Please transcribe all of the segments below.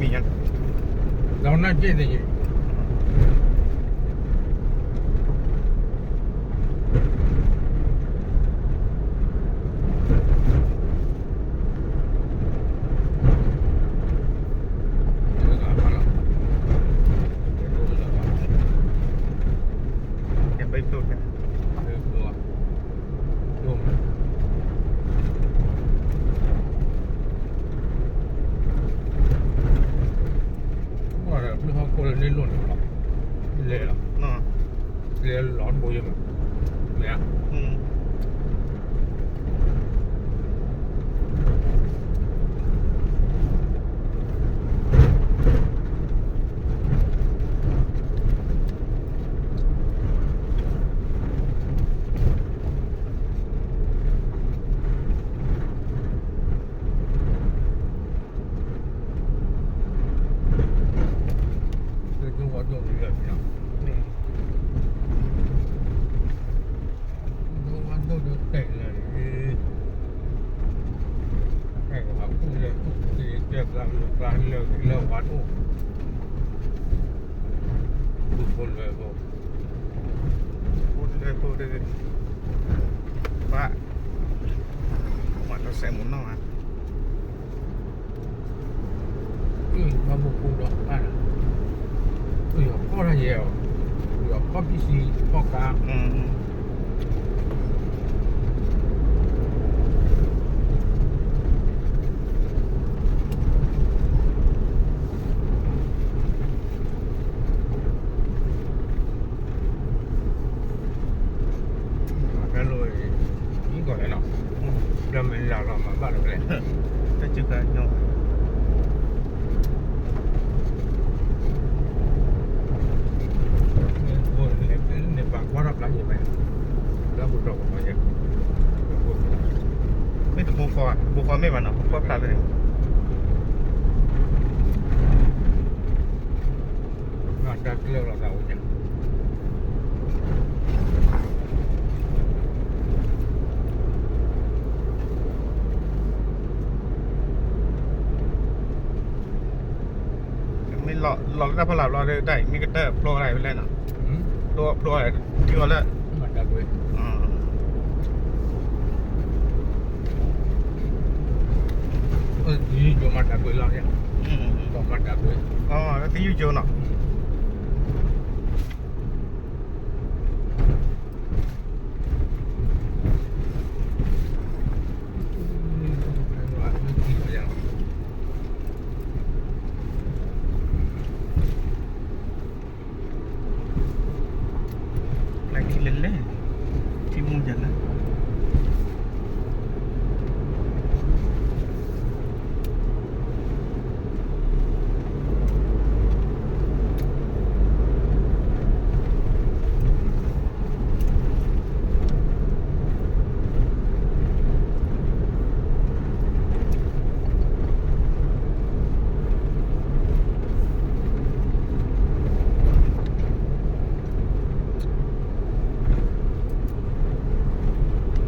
မံၤညါ, ဒီးနၢ်က့ၣ်သ့ၣ်ညါ, ကဲဘိၣ်ကဲ ဘၣ်ဒီး ဘုဟီၣ်ခိၣ်လၢန့ၣ်လိၣ်န့ၣ်လီၤ, လဲၤလီၤ, လဲၤလီၤတဘိယဲၢ်မး, လဲၤ, ဒိၣ်ဝါဒိၣ်လၢာ်န့ၣ်, ဒိၣ်ဝါဒိၣ်ဒီးတဲာ်လၢာ်န့ၣ်, တဲာ်ကဘၣ်ကူၣ်လၢာ်ကူၣ်သ့ တဲာ်ကျါလၢကျါလၢာ်ဂ့ၤလၢာ်ဝါဒိၣ်, ဒူဖိလွဲဖိ ဖိလွဲဖိဒီး ဘၣ် မၤတစဲးမူနီၢ်ဧါ, ဘၣ်မူခိၣ်ဒီးတၢ်, ပယီၤဖီၣ်တၢ်ယဲၢ်အီၤ, ပယီၤဖီၣ်ပံၣ်စံဖီၣ်ကါ ဖဲလိၣ်အံၤ ယံၤကီးလဲၣ်နီၤ, ဒီးမ့ၢ်လၢ်လီၤမၤဘၣ်လီၤလဲၣ်, တၢ်စုခါညီ န့ၣ်ပာ်ကွၢ်ထီၣ်ဖျါယဲၢ်ဘၣ်, လၢပူၤတီၢ်ပူၤတီၢ်ယဲၢ်, မ့ၢ်တဘိဃီ, တဘိဃီမ့ၢ်ဘၣ်နီၤ, ကွၢ်ဖျါလၢ တၢ်ကျၢၢ်လီၤသးအိၣ်ညါ, မ့ၢ်လီၤလၢတၢ်ဖီလာ်ဘျီဒီး တၢ်အံၤမ့ၢ်ကတၢၢ်ဖျိအီၤဒၣ်ဝဲလဲၣ်နီၤ, ဖျိအီၤထံအီၤလၢ, မၤတၢ်ကွံ, သယုၢ်ကၠိမၤတၢ်ကွံလီၤ, ကီၢ်မၤတၢ်ကွံ, သယုၢ်ကၠိနီၤ. ပျဲၢ်ခံလဲၣ်လဲၣ်, ထံ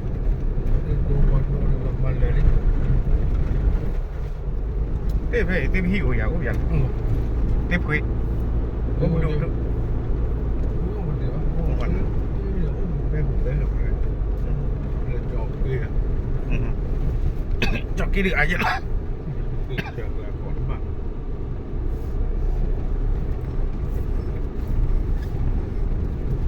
မူယၤလၢ သ့ၣ်ဖဲအံၤ သ့ၣ်ပဟံၣ်အိၣ်ယၤအိၣ်ယၤ, သ့ၣ်ဖှ့, အိၣ်ပဒိၣ်ဒိၣ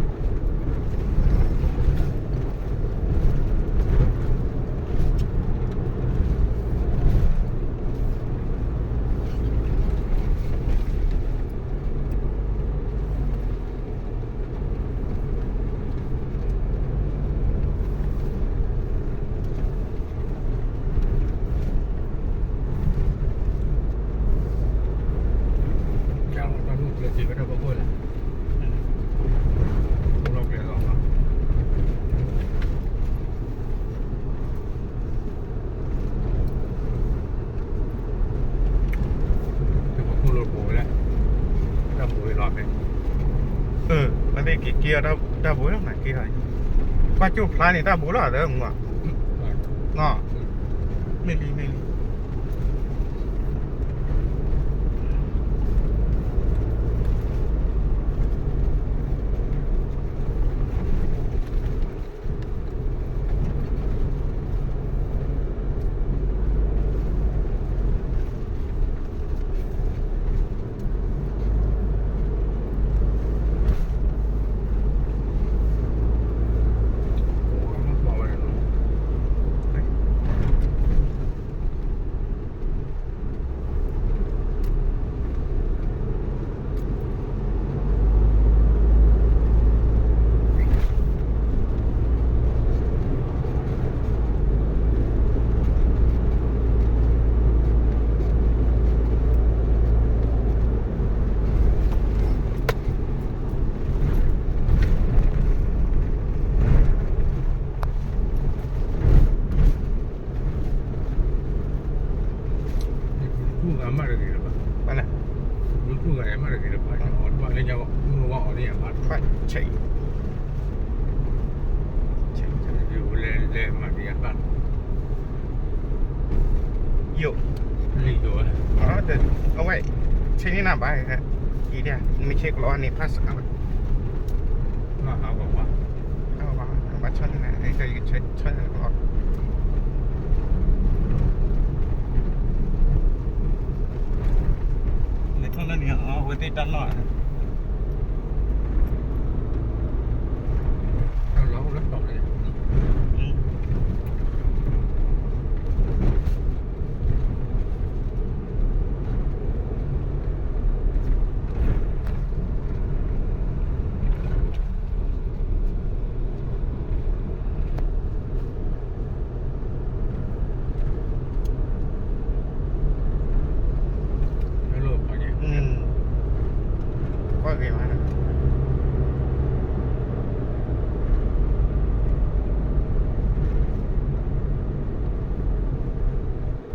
်, အိၣ်ပဒိၣ်, ကၠီက့ဒုးအါယဲၢ်လီၤ. တၢ်ပူၤလီၤဖဲ, အၢ မ့ၢ်သ့ၣ်က့ၤက့ၤအီၤတၢ်ပူၤလီၤ မၤက့ၤထီၣ်, ဘၣ်ကၠိၣ်ဖျါန့ၣ် တၢ်ဘိလီၤသၢမူနီၤ, မ့ၢ်လံ မ့ၢ်လံ. ယကူဂၤမးတဂ့ၤလၢၤဘၣ်, ယကူဂၤမးတဂ့ၤလၢၤဘၣ်, အီၣ်တဘၣ်လၢညါဘၣ်, မုၢ်ဝါအီၣ်လၢညါဘၣ်, လဲၤလဲၤမၤကယၤဘၣ်, ယိၣ်, လံယိၣ်ဝဲ, အဝဲ, ဆ့န့ၢ်နၤဘၣ်, အံၤဒၣ် နမ့ၢ်ဆ့ကလီၤန့ၣ် ဖးစးဝဲ, ဘၣ်, ဘၣ်ဆၢန့ၢ်နၤ, ယကဆၢန့ၢ်နၤကလီၤ. လဲၤထီၣ်လၢန့ၣ်အဝဲသ့ၣ်တၢ်လီၢ်, တၢ်လီၢ်လၢတီၤန့ၣ် ကွၢ်ဂ့ၤမး,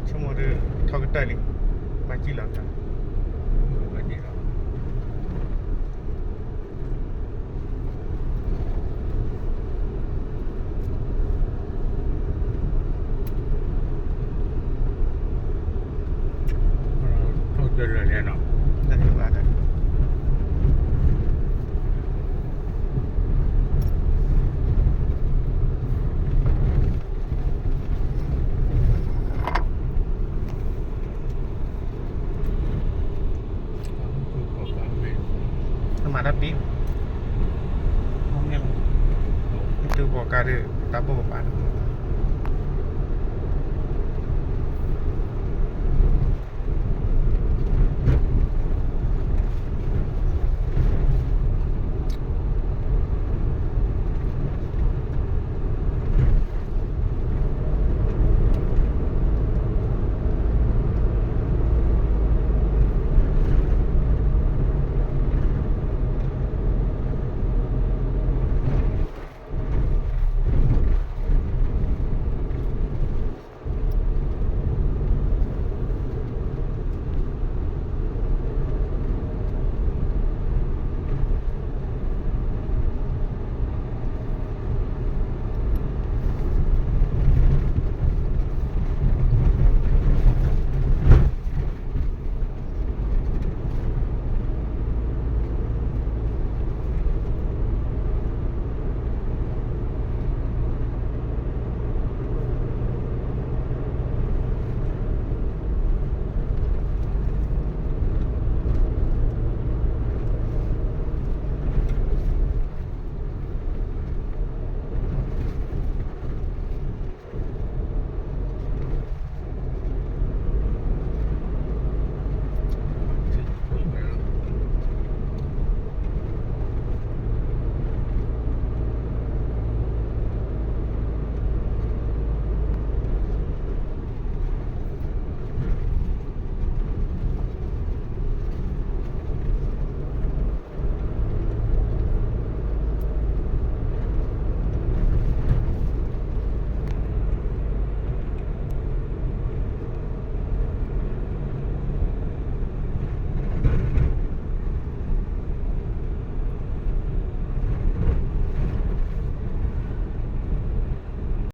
ဆိကမိၣ်ဒုး ထီၣ်ကတၢၢ်လံ, ဘၣ်စံၣ်လီၤက